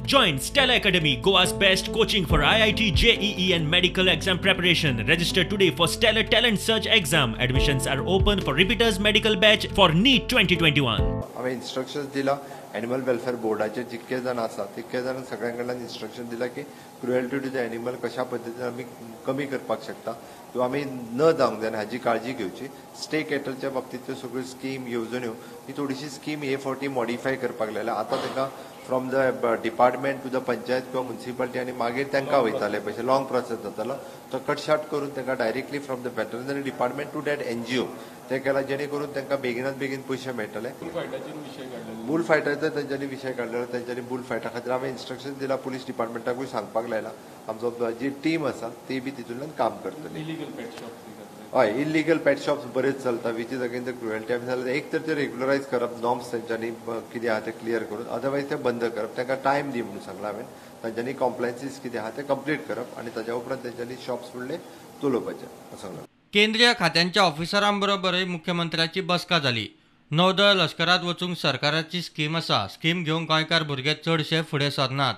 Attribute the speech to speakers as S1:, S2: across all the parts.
S1: Join Stella Academy, Goa's best coaching for IIT, JEE and medical exam preparation. Register today for Stellar Talent Search exam. Admissions are open for repeaters medical batch for NEET 2021.
S2: हांवें instructions दिला animal welfare बोर्डाचे जितके जाण आसा तितके जाण सगळ्यां कडल्यान इन्स्ट्रक्शन दिला की क्रुएल्टी टू the animal कशा पद्दतीन आमी कमी करपाक शकता किंवा आमी न जावंक जायना हाजी काळजी घेवची. स्टे कॅटलच्या बाबतींतल्यो सगळ्यो स्कीम येवजण्यो ही थोडीशी स्कीम हे फावटी मॉडिफाय करपाक लायल्या. आतां तांकां from the department to the panchayat किंवा मुन्सिपालिटी आनी मागीर तांकां वयताले पयशे, लॉंग प्रोसेस जातालो. तो कटशाट करून तांकां directly from the veterinary department to that NGO ते केला, जेणे करून तांकां बेगिनात बेगीन पयशे मेळटले. बुल फायटाचो तेंच्यांनी विशय काडलेलो. तेंच्यांनी बुल फायटा खातीर हांवें इन्स्ट्रक्शन दिला, पुलीस डिपार्टमेंटाकूय सांगपाक लायला. आमचो जी टीम आसा ती बी तितूंतल्यान काम करतली. हय, इलिगल पेट शॉप्स बरेच चलता, which is again the cruelty. आमी जाल्यार एक तर ते रेग्युलरायज करप, नॉर्म्स तेंच्यांनी कितें आहा ते क्लियर करून, अदरवायज ते बंद करप. तांकां टायम दी म्हणून सांगला हांवें. तांच्यांनी कॉम्प्लायन्सीस कितें आहा ते कंप्लीट करप आनी ताज्या उपरांत तेंच्यांनी शॉप्स फुडले चलोवपाचे असो सांगला.
S3: केंद्रीय खात्यांच्या ऑफिसरांबरोबरय मुख्यमंत्र्याची बसका जाली. नौदळ लश्करात वचूंक सरकाराची स्कीम आसा. स्कीम घेवंक गोंयकार भुरगे चडशे फुडें सरनात.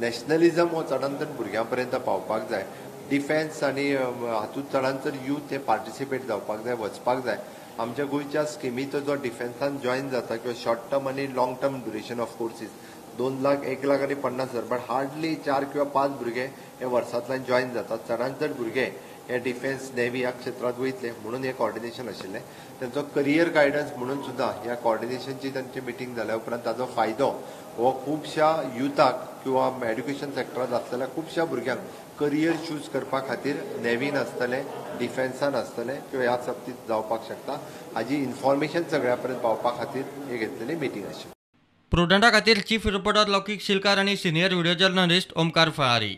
S2: नॅशनलिझम हो चडांत चड भुरग्यां पर्यंत पावपाक जाय. डिफेन्स आनी हातूंत चडांत चड यूथ हे पार्टिसिपेट जावपाक जाय, वचपाक जाय. आमच्या गोंयच्या स्किमीचो जो डिफेन्सान जॉयन जाता किंवा शॉर्ट टर्म आनी long term duration of courses 2 lakh, 1 lakh आनी 50,000, बट हार्डली 4 किंवा 5 भुरगे हे वर्सांतल्यान जॉयन जातात. चडांत चड भुरगे हे डिफेन्स नेव्ही ह्या क्षेत्रांत वयतले म्हणून हें कॉर्डिनेशन आशिल्लें. तांचो करियर गायडन्स म्हणून सुद्दां ह्या कॉर्डिनेशनची तांची मिटींग जाल्या उपरांत ताजो फायदो हो खुबश्या युथाक किंवा एड्युकेशन सेक्टरांत आसलेल्या खुबश्या भुरग्यांक करियर चूज करपा खातीर नेव्हीन आसतलें, डिफेन्सान आसतलें किंवा ह्या बाबतींत जावपाक शकता. हाजी इन्फॉर्मेशन सगळ्या पर्यंत पावपा खातीर हे घेतलेली मिटींग आशिल्ली.
S3: प्रुडंटा खातीर चीफ रिपोर्टर लौकीक शिलकार आनी senior video journalist Omkar Falari.